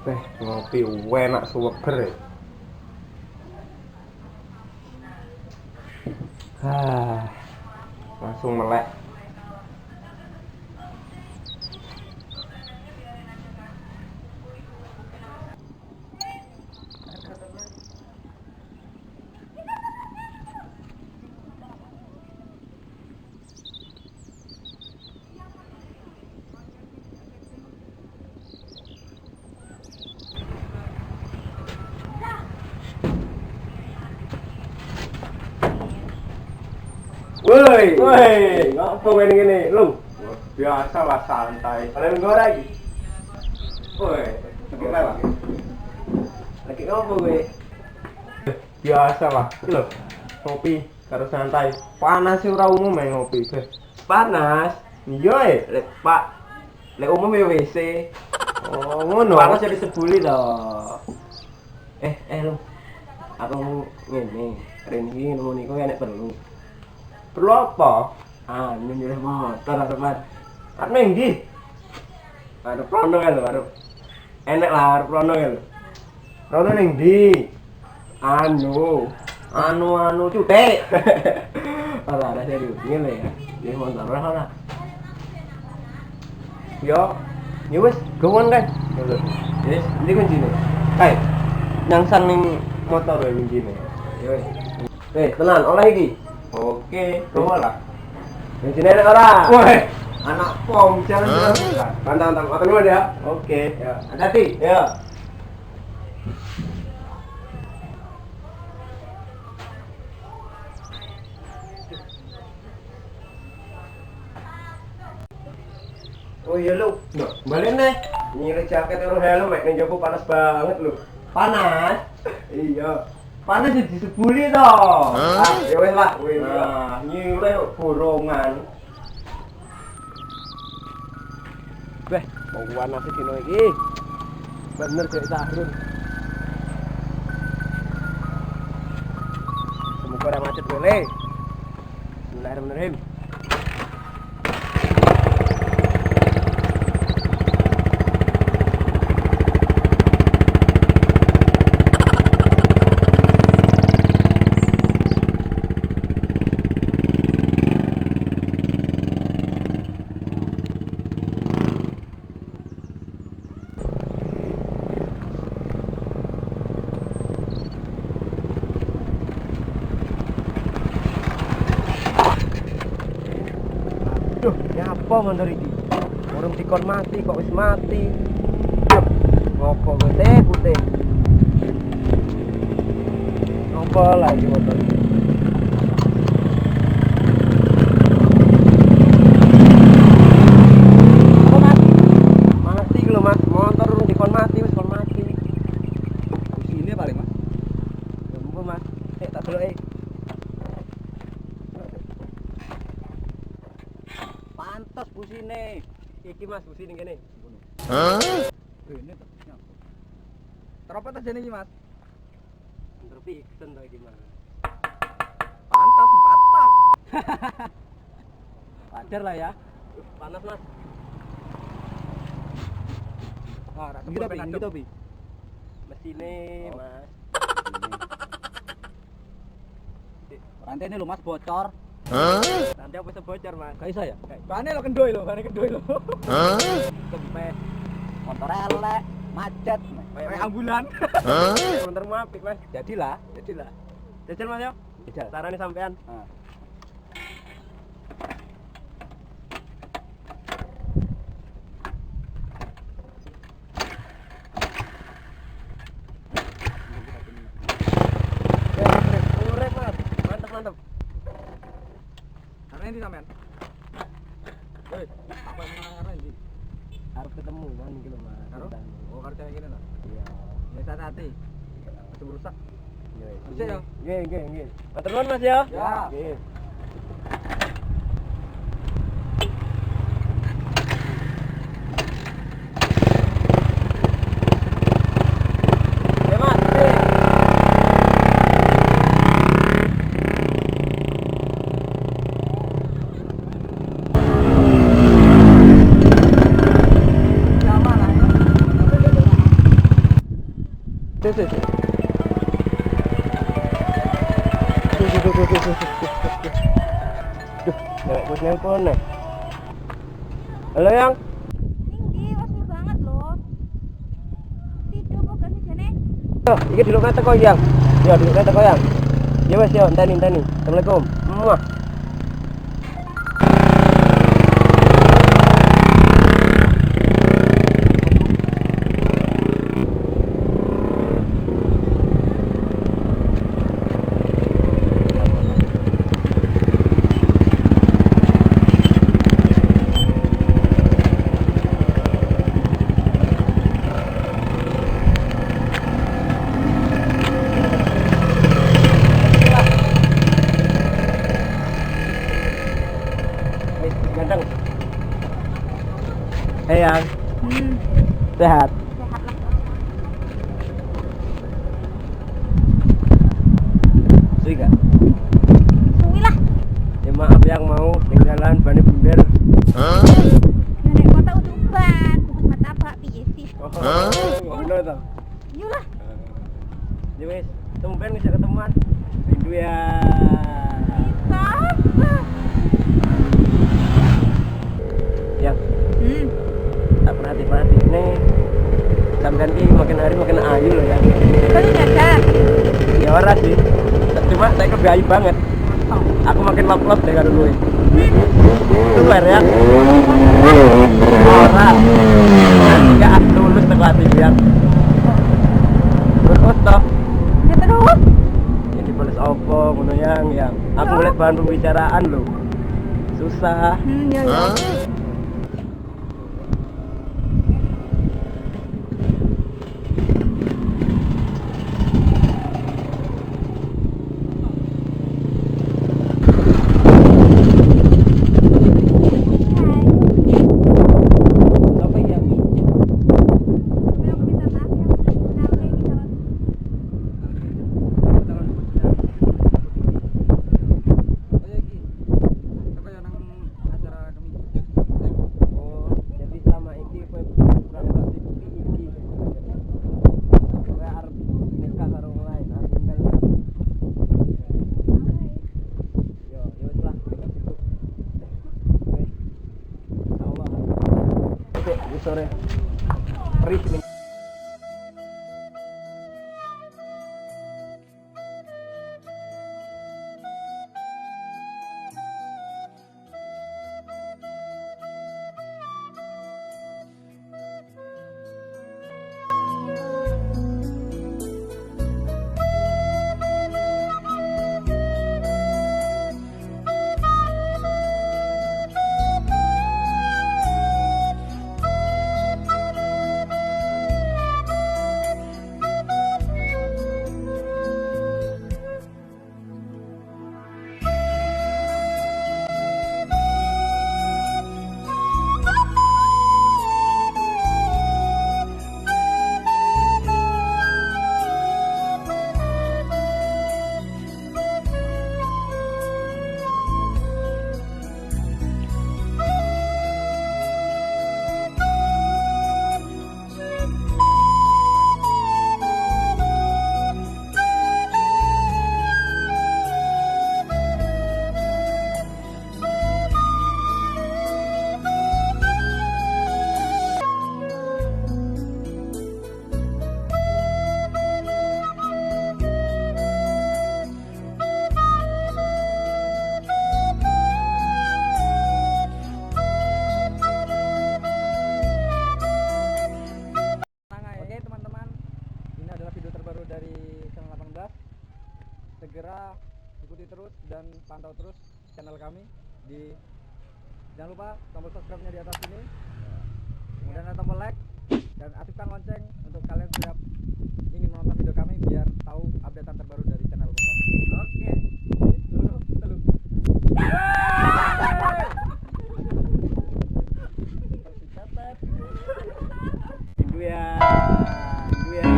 Ngopi enak suweger ya. Ah, langsung melek. Woi, woi, ngopo ngene ngene lu? Biasa lah santai. Oleh nggo ora iki? Woi, Lagi Lagi ngopo kowe? Biasa lah. Iki lho, ngopi karo santai. Panas sih ora umum ae ngopi. Panas. Iya e. Lek Pak, lek umum ya WC. Oh, ngono. Panas jadi sebuli to. Lu. Aku ngene, rene iki nemu niku enek perlu. Perlu apa? Ah, nyilih motor arep. Arep ning ndi? Arep rono kan lho, arep. Enek lah arep rono kan lho. Rono ning ndi? Anu, Anu-anu cutek. Ora ada serius ngene ya. Nyilih motor ora ora. Yo, ya wis, gowon kae. Wis, ndi kuncine? Kae. Nyangsang ning motor wae kuncine. Ya wis. Tenan oleh iki. Oke, gowo lah. Kuncine enek ora? Woi, anak pom jalan jalan. Mantap, mantap. Makan dulu ya. Oke. Ya, hati-hati. Ya. Oh iya lu, Loh, balik nih. nyilih jaket karo helm mek ning jopo panas banget lu. Panas. Iya. Panas ya disebuli toh. Ah, ya wis lah. Wis. Nah, nyilih borongan. Weh, wong panas dino iki. Bener dek Sahrul. Semoga ora macet boleh. Bismillahirrahmanirrahim. Duh, nyapa motor iki? Urung dikon mati kok wis mati. Duh, ngopo kowe putih? Ngopo lagi motor iki? Apa, Mas? Mati lho, Mas. Motor urung dikon mati wis kon mati. Busine paling, Mas. Ya ampun, Mas. Tak deloke. Pantes busine. Iki Mas busine kene. Hah? Rene to. Nyapa? Teropet aja iki, Mas. Motor Vixen to iki, Mas. Pantes 4 tak. Wajar lah ya. Panas, Mas. Ah, ra Ngi sempet to, Pi? Mesine, Oh. Mas. Rantene lho, Mas, bocor. Nanti aku bisa bocor, Mas. Gak iso ya? Bane lho kendoi lho, bane kendoi lho. Kempes. Motor elek, macet, kayak ambulan. Motor apik, Mas. Jadilah, jadilah. Jajal, Mas yo. Jajal. Sarane sampean. Ah. Urip, Mas. Mantep, mantep. Karena ini sampean. Woi, apa yang karena ini? Arep ketemu kan iki lho, Mas. Karo? Oh, karo cewek gini lho. Iya. Ya hati-hati. Aja rusak. Iya. Bisa ya? Nggih, nggih, nggih. Matur nuwun, Mas ya. Ya. Nggih. Ya, Mas. Nggih. Sama lah. Sik sik. Duh, duh, duh, duh, duh, duh, duh. Duh, cewek wis nelpon nih. Halo Yang. Ning ndi wis suwe banget lho. Tidur kok gak sih jane? Yo, iki dilukne teko Yang. Yo, dilukne teko Yang. Ya wes yo, enteni enteni. Assalamualaikum. Muah. Wis ganteng. Eh Yang, sehat. Sehat lah. Suwi gak? Suwi lah. Ya maaf Yang mau ning dalan bane bunder. Ya nek kota utuban, bungkus martabak piye sih? Oh, ngono to. Yo lah. Ya wis, tumben ngejak ketemuan. Rindu ya. Bisa. Yang tak perhati-perhati ini sampean ki makin hari makin ayu loh ya. Baru nyadar. Ya ora sih. Cuma saya lebih ayu banget. Aku makin love-love deh karo kowe. Super ya. Ora. Enggak tulus teko ati yang. Terus toh, Ya terus. ya dibales opo ngono yang yang. Aku ngeliat bahan pembicaraan loh. Susah. Ya ya. Apa ya? Aku minta maaf ya. Nah, kayak gini sama Oh ya iki. Teko ya nang acara kami. Oh, jadi selama iki kowe pura-pura sibuk iki. Kowe arep nikah karo wong lain, arep ninggal. Yo, yo wis lah, nikah sibuk. Wis. Insyaallah. Oke, wis sore. Perih nih. Oke teman-teman, ini adalah video terbaru dari channel 18. Segera ikuti terus dan pantau terus channel kami di, jangan lupa tombol subscribe-nya di atas ini. Kemudian ada tombol like dan aktifkan lonceng untuk kalian setiap ingin menonton video kami biar tahu updatean terbaru dari channel kita. Oke. Telu, telu. Rindu ya. Rindu ya.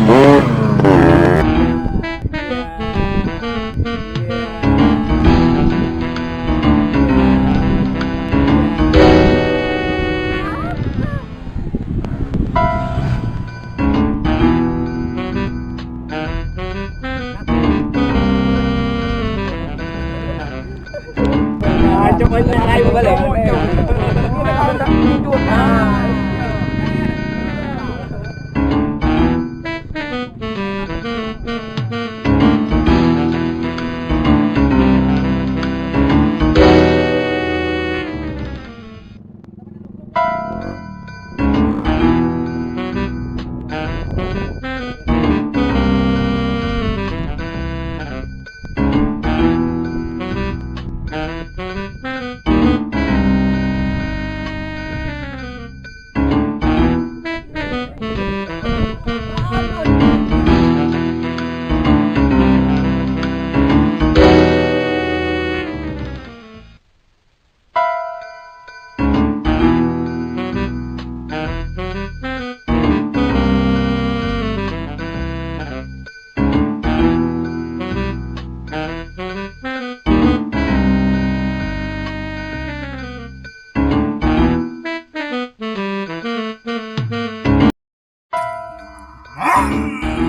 Oh, Kowe nek raimu balik. Ah. Ah!